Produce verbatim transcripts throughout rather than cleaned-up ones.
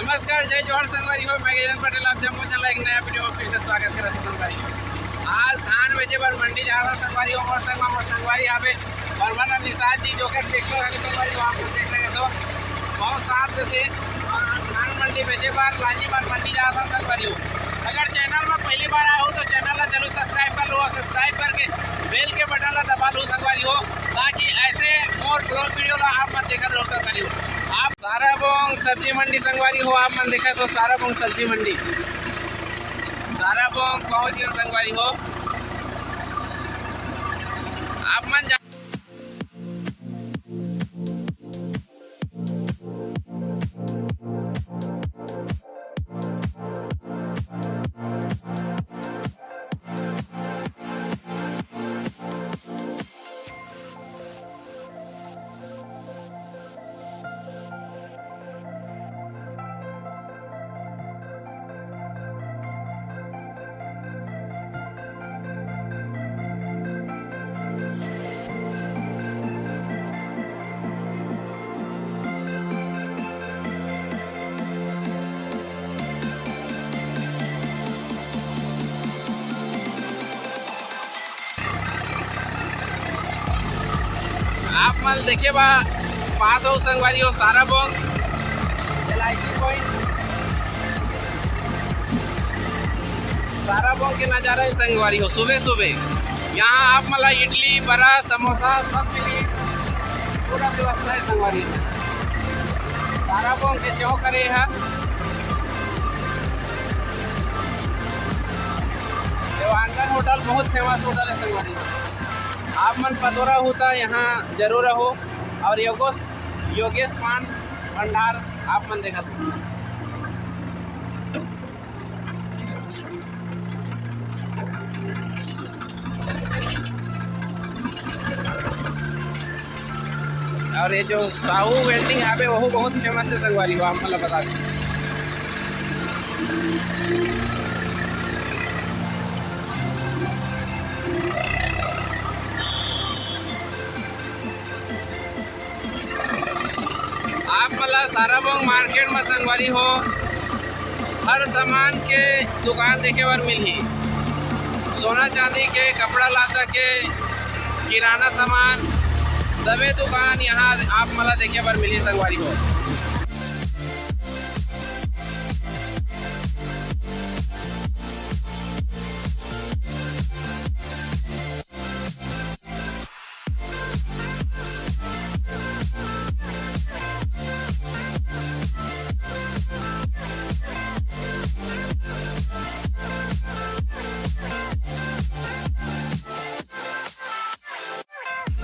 नमस्कार, जय जोहार संगवारी हो, मैं गजेंद्र पटेल, आप जम्मो झन ला एक नया वीडियो में फिर से स्वागत करत हूँ संगवारी हो। आज धान बेचे बर मंडी जात हन संगवारी हो, मोर संग म मोर संगवारी आवे, और मन निषाद जी, जो के ट्रैक्टर हरे संगवारी हो, आप लोग देख रहे हो, बहुत साथ देथे। और धान मंडी बेचे बर, लाजी बर मंडी जात हन संगवारी हो। अगर चैनल में पहली बार आए हो तो चैनल ला जरूर सब्सक्राइब कर लो, और सब्सक्राइब करके बेल के बटन ला दबा लो संगवारी हो, ताकि ऐसे मोर ब्लॉग वीडियो ला आप मन देखत रहो संगवारी हो। आप साराबोंग सब्जी मंडी संगवारी हो, आप मन देखत हो साराबोंग सब्जी मंडी, साराबोंग पहुंच गए संगवारी हो। आप मन जा- आप मन देखे बा, पात हो संगवारी हो, साराबोंग एल आई सी पॉइंट, साराबोंग के नजारा है संगवारी हो। सुबह सुबह यहाँ आप मन ला इडली, बरा, समोसा सब मिली, पूरा व्यवस्था है संगवारी हो। साराबोंग के चौक हरे है, देवांगन होटल बहुत फेमस होटल है संगवारी हो। आप मन पतोरा हो त यहाँ जरूर रहो। और योगेश, योगेश पान भंडार आप मन देखत हो। और ये जो साहू वेल्डिंग हावे, वो बहुत फेमस है संगवारी हो, आप मन ला बता दें। आप मन ला साराबोंग मार्केट में संगवारी हो, हर सामान के दुकान देखे बर मिलही। सोना चांदी के, कपड़ा लत्ता के, किराना सामान, सबे दुकान यहाँ आप मन ला देखे बर मिलही संगवारी हो।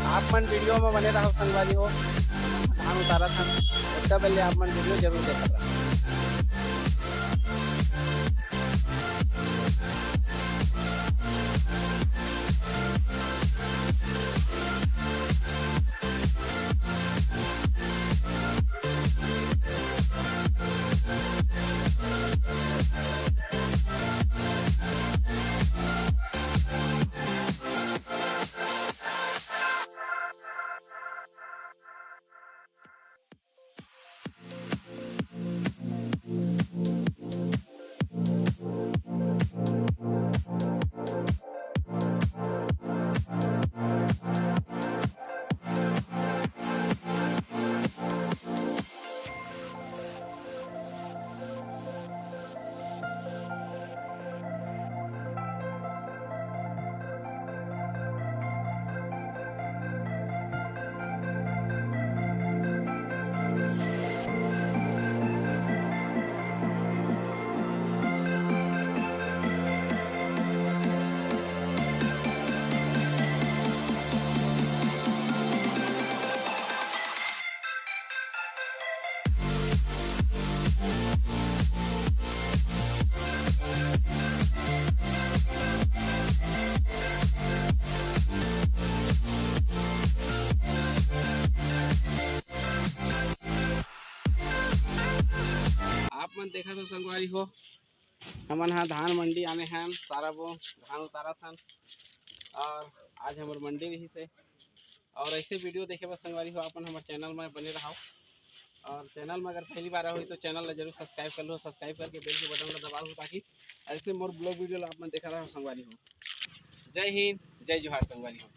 आप मन वीडियो में बने रहो संगवारी हो, धान उतारत हन, ओतका बेर ले आप मन वीडियो जरूर देखत रहो। आप मन देखत हो संगवारी हो, हमन हा धान मंडी आने हन, साराबोंग धान उतारत हन और आज हमर मंडी रहिस हे। और ऐसे वीडियो देखे बर संगवारी हो, आप मन हमर चैनल में बने रहो। और चैनल में अगर पहली बार आए हो तो चैनल ला जरूर सब्सक्राइब कर लो, सब्सक्राइब करके बेल के बटन ला दबा लो, ताकि ऐसे मोर ब्लॉग वीडियो ला आप मन देखा रहो संगवारी हो। जय हिंद, जय जोहार संगवारी हो।